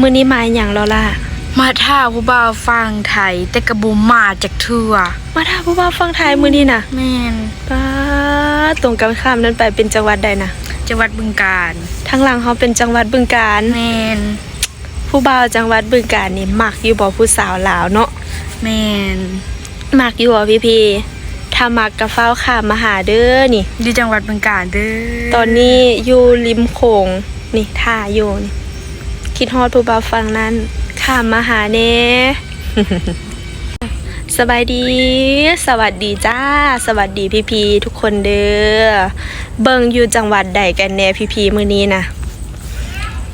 ມື້ນີ້ມາຫຍັງລາລາ? ມາຖ້າຜູ້ບ່າວຝັ່ງໄທ ແຕ່ກໍບໍ່ມາຈັກເທື່ອ. ມາຖ້າຜູ້ບ່າວຝັ່ງໄທມື້ນີ້ນະ? ແມ່ນ. ປາດ ຕົງກັນຂ້າມນັ້ນໄປເປັນຈັງຫວັດໃດນະ? ຈັງຫວັດບຶງການ. ທາງຫຼັງເຮົາເປັນຈັງຫວັດບຶງການ. ແມ່ນ. ຜູ້ບ່າວຈັງຫວັດບຶງການນີ້ມັກຢູ່ບໍ່ຜູ້ສາວລາວເນາະ? ແມ່ນ. ມັກຢູ່ບໍ່ພີ່ໆ? ຖ້າມັກກໍຟ້າວຂ້າມມາຫາເດີນີ້ ຢູ່ຈັງຫວັດບຶງການເດີ. ຕອນນີ້ຢູ່ລິມໂຂງນີ້ ຖ້າຢູ່ນີ້ ຄິດຮອດຜູ້ບ່າວຝັ່ງນັ້ນ ຂ້າມມາຫາແດ່. ສະບາຍດີ ສະຫວັດດີຈ້າ ສະຫວັດດີພີ່ໆທຸກຄົນເດີ. ເບິ່ງຢູ່ຈັງຫວັດໃດກັນແດ່ພີ່ໆມື້ນີ້ນະ?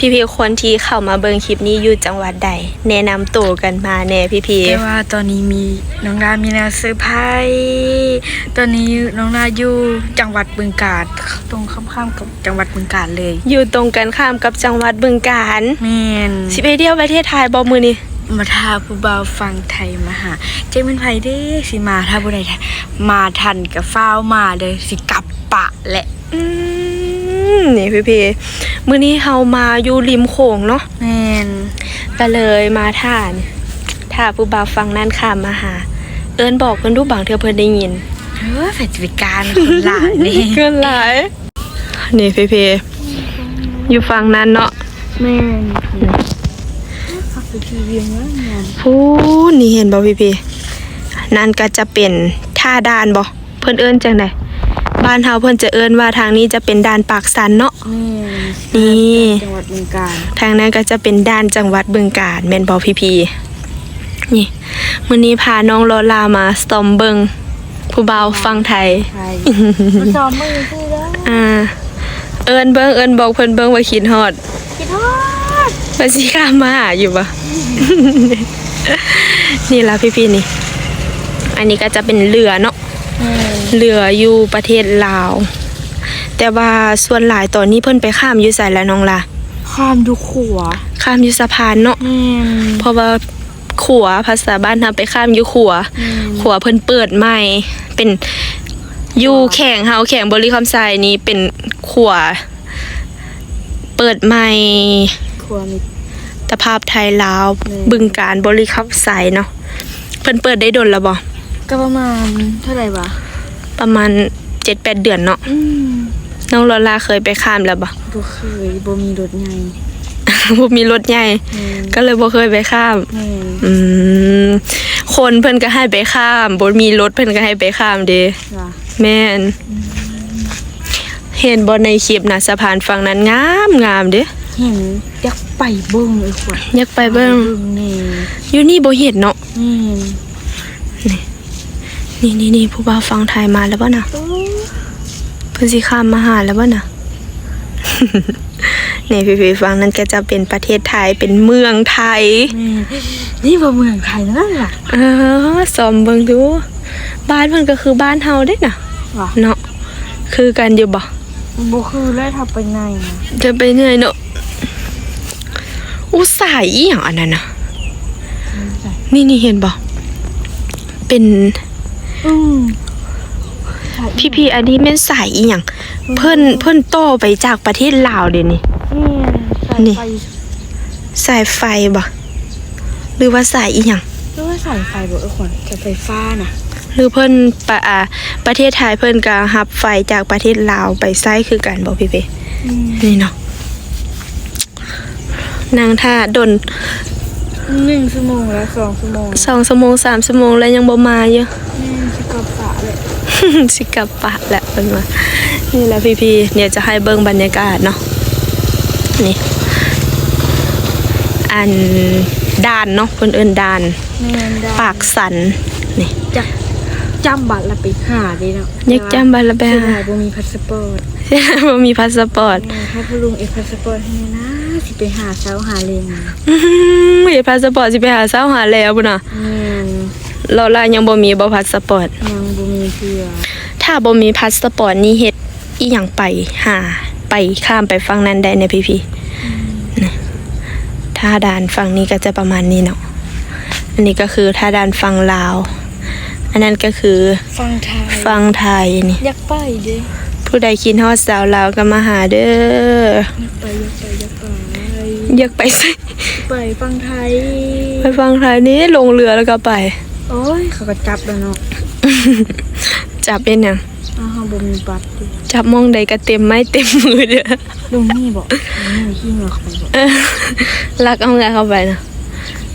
ພີ່ໆຄົນທີ່ເຂົ້າມາເບິ່ງຄລິບນີ້ຢູ່ຈັງຫວັດໃດ? ແນະນຳໂຕກັນມາແດ່ພີ່ໆ. ແຕ່ວ່າຕອນນີ້ມີ ນ້ອງດາມີແນວເຊີໄພ. ຕອນນີ້ນ້ອງດາຢູ່ຈັງຫວັດບຶງການ ຕົງຂ້າມໆກັບຈັງຫວັດບຶງການເລີຍ. ຢູ່ຕົງກັນຂ້າມກັບຈັງຫວັດບຶງການ. ແມ່ນ. ຊິໄປທ່ຽວປະເທດໄທບໍ່ມື້ນີ້? ມາຖ້າຜູ້ບ່າວຝັ່ງໄທມາຫາ. ຈັກແມ່ນໃຜເດ້ຊິມາ ຖ້າຜູ້ໃດມາທັນກໍຟ້າວມາເດີ ຊິກັບປະແຫຼະ. ອືມ ນີ້ພີ່ໆ ມື້ນີ້ເຮົາມາຢູ່ລິມໂຂງເນາະ. ແມ່ນ. ກໍເລີຍມາຖ້າ ຖ້າຜູ້ບ່າວຝັ່ງນັ້ນຂ້າມມາຫາ. ເອີ້ນບອກເພິ່ນດູ ບາງເທື່ອເພິ່ນໄດ້ຍິນ. ເອີ ໃຜຈະໄປກ້ານ ຄົນຫຼາຍນີ້ ຄົນຫຼາຍ. ນີ້ພີ່ໆ ຢູ່ຝັ່ງນັ້ນເນາະ. ແມ່ນ. ພຸ້ນ ນີ້ເຫັນບໍ່ພີ່ໆ? ນັ້ນກໍຈະເປັນທ່າດ່ານບໍ່? ເພິ່ນເອີ້ນຈັ່ງໃດ? ບ້ານເຮົາເພິ່ນຈະເອີ້ນວ່າທາງນີ້ຈະເປັນດ່ານປາກຊັນເນາະ. ແມ່ນ. ນີ້ ທາງນັ້ນກໍຈະເປັນດ່ານຈັງຫວັດບຶງການ ແມ່ນບໍ່ພີ່ໆ? ນີ້ ມື້ນີ້ພານ້ອງລໍລາມາສ່ອມເບິ່ງຜູ້ບ່າວຝັ່ງໄທ. ມາສ່ອມເບິ່ງຊື່ເດີ. ອ່າ ເອີ້ນເບິ່ງ ເອີ້ນບອກເພິ່ນເບິ່ງວ່າຄິດຮອດ. ຄິດຮອດ. ວ່າຊິຂ້າມມາຫາຢູ່ບໍ່? ນີ້ລະພີ່ໆ ນີ້ ອັນນີ້ກໍຈະເປັນເຮືອເນາະ. ແມ່ນ. ເຮືອຢູ່ປະເທດລາວ ແຕ່ວ່າສ່ວນຫຼາຍຕອນນີ້ເພິ່ນໄປຂ້າມຢູ່ໃສລະນ້ອງລາ? ຂ້າມຢູ່ຂົວ ຂ້າມຢູ່ສະພານເນາະ. ແມ່ນ. ເພາະວ່າຂົວ ພາສາບ້ານເຮົາໄປຂ້າມຢູ່ຂົວ. ແມ່ນ. ຂົວເພິ່ນເປີດໃໝ່ ເປັນ ຢູ່ແຂວງເຮົາ ແຂວງບໍລິຄຳໄຊນີ້ເປັນຂົວ ເປີດໃໝ່ ຂົວມິດຕະພາບໄທລາວ. ແມ່ນ. ບຶງການບໍລິຄຳໄຊເນາະ. ເພິ່ນເປີດໄດ້ດົນແລ້ວບໍ່? ກໍປະມານເທົ່າໃດຫວາ? ປະມານເຈັດແປດເດືອນເນາະ. ອືມ. ນ້ອງລໍລາເຄີຍໄປຂ້າມແລ້ວບໍ່? ບໍ່ເຄີຍ ບໍ່ມີລົດໃຫຍ່ ບໍ່ມີລົດໃຫຍ່. ແມ່ນ. ກໍເລີຍບໍ່ເຄີຍໄປຂ້າມ. ແມ່ນ. ອືມ ຄົນເພິ່ນກໍໃຫ້ໄປຂ້າມ ບໍ່ມີລົດເພິ່ນກໍໃຫ້ໄປຂ້າມເດ້. ຫວາ? ແມ່ນ. ອືມ. ເຫັນບໍ່ໃນຄລິບນະ ສະພານຝັ່ງນັ້ນງາມໆເດ້. ເຫັນ ຢາກໄປເບິ່ງເອີຍ ຢາກໄປເບິ່ງ. ໄປເບິ່ງແດ່. ຢູ່ນີ້ບໍ່ເຫັນເນາະ. ແມ່ນ. ນີ້ ນີ້ໆໆ ຜູ້ບ່າວຝັ່ງໄທມາແລ້ວບໍ່ນະ? ໂອ້ ເພິ່ນຊິຂ້າມມາຫາແລ້ວບໍ່ນະ? ນີ້ ພີ່ໆ ຝັ່ງນັ້ນກໍຈະເປັນປະເທດໄທ ເປັນເມືອງໄທ. ແມ່ນ. ນີ້ບໍ່ເມືອງໄທນັ້ນລະ. ເອີ ສ່ອມເບິ່ງດູ ບ້ານເພິ່ນກໍຄືບ້ານເຮົາເດ້ນະ. ຫວາ? ເນາະ ຄືກັນຢູ່ບໍ່? ບໍ່ຄືແລ້ວ ຖ້າໄປໃນນະ ຈະໄປໃນເນາະ. ອຸ້ ສາຍອີ່ຫຍັງອັນນັ້ນນະ? ອືມ ນີ້ໆ ເຫັນບໍ່? ເປັນ ອືມ ພີ່ໆ ອັນນີ້ແມ່ນສາຍອີ່ຫຍັງ? ອືມ ເພິ່ນ ເພິ່ນຕໍ່ໄປຈາກປະເທດລາວເດ້ນີ້. ແມ່ນ ສາຍ ນີ້ ໄຟ ສາຍໄຟບໍ່? ຫຼືວ່າສາຍອີ່ຫຍັງ? ຫຼືວ່າສາຍໄຟບໍ່? ເອີ ຂວັນ ສາຍໄຟຟ້ານະ. ຫຼືເພິ່ນປະ ອາ ປະເທດໄທເພິ່ນກໍຮັບໄຟຈາກປະເທດລາວໄປໃຊ້ຄືກັນບໍ່ພີ່ເປ? ອືມ ນີ້ເນາະ. ນັ່ງຖ້າດົນ ໜຶ່ງຊົ່ວໂມງແລ້ວ ສອງຊົ່ວໂມງ ສອງຊົ່ວໂມງ ສາມຊົ່ວໂມງ ແລ້ວຍັງບໍ່ມາຢູ່. ແມ່ນ ຊິກັບປະແຫຼະ ຊິກັບປະແຫຼະເພິ່ນວ່າ. ນີ້ແຫຼະພີ່ໆ ດຽວຈະໃຫ້ເບິ່ງບັນຍາກາດເນາະ. ນີ້ ອັນ ດ່ານເນາະ ເພິ່ນເອີ້ນດ່ານ ແມ່ນ ດ່ານປາກຊັນ. ນີ້ ຢາກຈ້ຳບັດລະໄປຫາເດ້ເນາະ ຢາກຈ້ຳບັດລະໄປຫາ ແຕ່ວ່າເສຍດາຍບໍ່ມີພາສະປອດ ບໍ່ມີພາສະປອດ. ແມ່ນ ຖ້າພໍ່ລຸງເຮັດພາສະປອດໃຫ້ແດ່ນະ ຊິໄປຫາເຊົ້າຫາແລງ. ອືມ ເຮັດພາສະປອດຊິໄປຫາເຊົ້າຫາແລງພຸ້ນນະ. ແມ່ນ ລໍລາຍັງບໍ່ມີບໍ່ພາສະປອດ? ຍັງບໍ່ມີເທື່ອ. ຖ້າບໍ່ມີພາສະປອດນີ້ເຮັດອີ່ຫຍັງໄປຫາ ໄປຂ້າມໄປຝັ່ງນັ້ນໄດ້ແດ່ພີ່ໆ? ອືມ ນີ້ ທ່າດ່ານຝັ່ງນີ້ກໍຈະປະມານນີ້ເນາະ. ອັນນີ້ກໍຄືທ່າດ່ານຝັ່ງລາວ ອັນນັ້ນກໍຄືຝັ່ງໄທ ຝັ່ງໄທນີ້. ຢາກໄປເດ້ ຜູ້ໃດຄິດຮອດສາວລາວກໍມາຫາເດີ. ຢາກໄປ ຢາກໄປ ຢາກໄປ. ຢາກໄປໃສ? ໄປຝັ່ງໄທ. ໄປຝັ່ງໄທນີ້ ລົງເຮືອແລ້ວກໍໄປ. ໂອ້ຍ ເຂົາກໍຈັບແລ້ວເນາະ. ຈັບເຮັດຫຍັງ? ອ້າວ ເຮົາບໍ່ມີບັດຕິ. ຈັບໝ່ອງໃດກໍເຕັມໄມ້ເຕັມມືເດີ້. ລົງນີ້ບໍ? ລົງນີ້ຂີ່ເຮືອເຂົ້າໄປບໍ? ເອີ ລັກເອົາເຮືອເຂົ້າໄປນະ.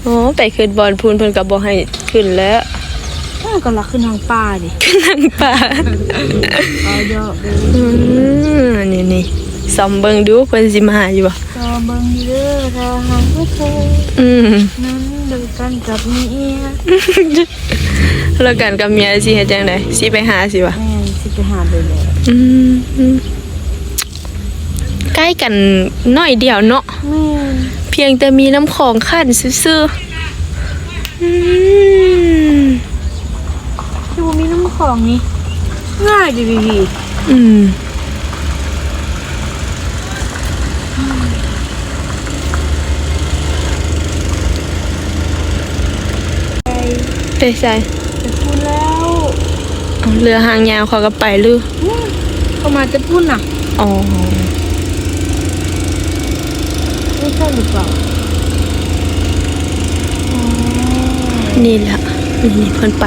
ໂອ້ ໄປຂຶ້ນບ່ອນພຸ້ນເພິ່ນກໍບໍ່ໃຫ້ຂຶ້ນແລ້ວ. ເອີ ກໍລັກຂຶ້ນທາງປ່າເດ. ຂຶ້ນທາງປ່າ. ອືມ ນີ້ໆ ສ່ອງເບິ່ງດູເພິ່ນຊິມາຢູ່ບໍ່? ສ່ອງເບິ່ງຢູ່ເດີ້ ຖ້າຫາກວ່າເຄີຍ ອືມ ນັ້ນເລີກກັນກັບເມຍ. ເລີກກັນກັບເມຍຊິເຮັດຈັ່ງໃດ? ຊິໄປຫາຊິຫວາ? ແມ່ນ ຊິໄປຫາເລີຍແຫຼະ. ອືມ ໃກ້ກັນໜ້ອຍດຽວເນາະ. ແມ່ນ ພຽງແຕ່ມີນ້ຳຂອງຂັ້ນຊື່ໆ. ອືມ ຄືບໍ່ມີນ້ຳຂອງນີ້ ງ່າຍເດພີ່. ອືມ ໄປໃສ? ໄປພຸ້ນແລ້ວ. ເອົາ ເຮືອຫາງຍາວເຂົາກໍໄປຫຼື? ອືມ ເຂົາມາແຕ່ພຸ້ນນະ. ອໍ ນີ້ໃຊ່ຫຼືເປົ່າ? ອໍ ນີ້ແຫຼະ ນີ້ໆ ເພິ່ນໄປ.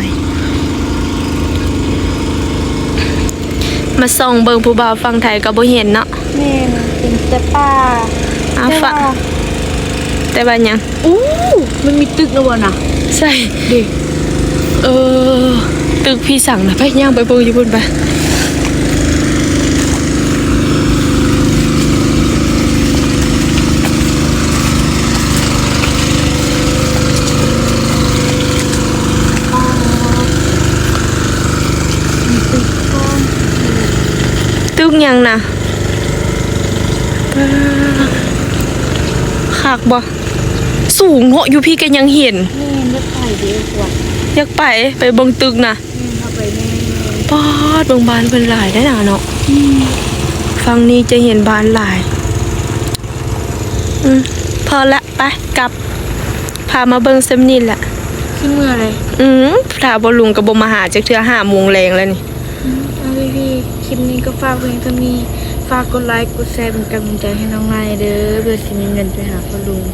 ມາສ່ອງເບິ່ງຜູ້ບ່າວຝັ່ງໄທກໍບໍ່ເຫັນເນາະ. ແມ່ນ ເຫັນແຕ່ປ່າ. ອາ ແຕ່ວ່າ ແຕ່ວ່າຫຍັງ? ໂອ້ ມັນມີຕຶກນະບໍ່ນະ? ໃສ? ເດ ເອີ ຕຶກຜີສັງນະ. ໄປ ຍ່າງໄປເບິ່ງຢູ່ພຸ້ນໄປ. ຕຶກຫຍັງນະ? ຄັກບໍ່? ສູງເນາະ ຢູ່ພີ້ກໍຍັງເຫັນ. ແມ່ນ ຢາກໄປເດ້ ຢາກໄປ ໄປເບິ່ງຕຶກນະ. ແມ່ນ ເຮົາໄປແນ່. ປາດ ເບິ່ງບ້ານເພິ່ນຫຼາຍໄດ໋ນະເນາະ. ອືມ ຝັ່ງນີ້ຈະເຫັນບ້ານຫຼາຍ. ອືມ ພໍລະ ໄປ ກັບ ພາມາເບິ່ງສ່ຳນີ້ແຫຼະ. ຊິເມືອໃດ? ອືມ ຖ້າບໍ່ລຸງກໍບໍ່ມາຫາຈັກເທື່ອ ຫ້າໂມງແລງແລ້ວນີ້. ອືມ ເອົາ ພີ່ໆ ຄລິບນີ້ກໍຝາກພຽງເທົ່ານີ້. ຝາກກົດໄລ ກົດແຊ ເປັນກຳລັງໃຈໃຫ້ນ້ອງນາຍເດີ ເພື່ອຊິມີເງິນໄປຫາພໍ່ລຸງ.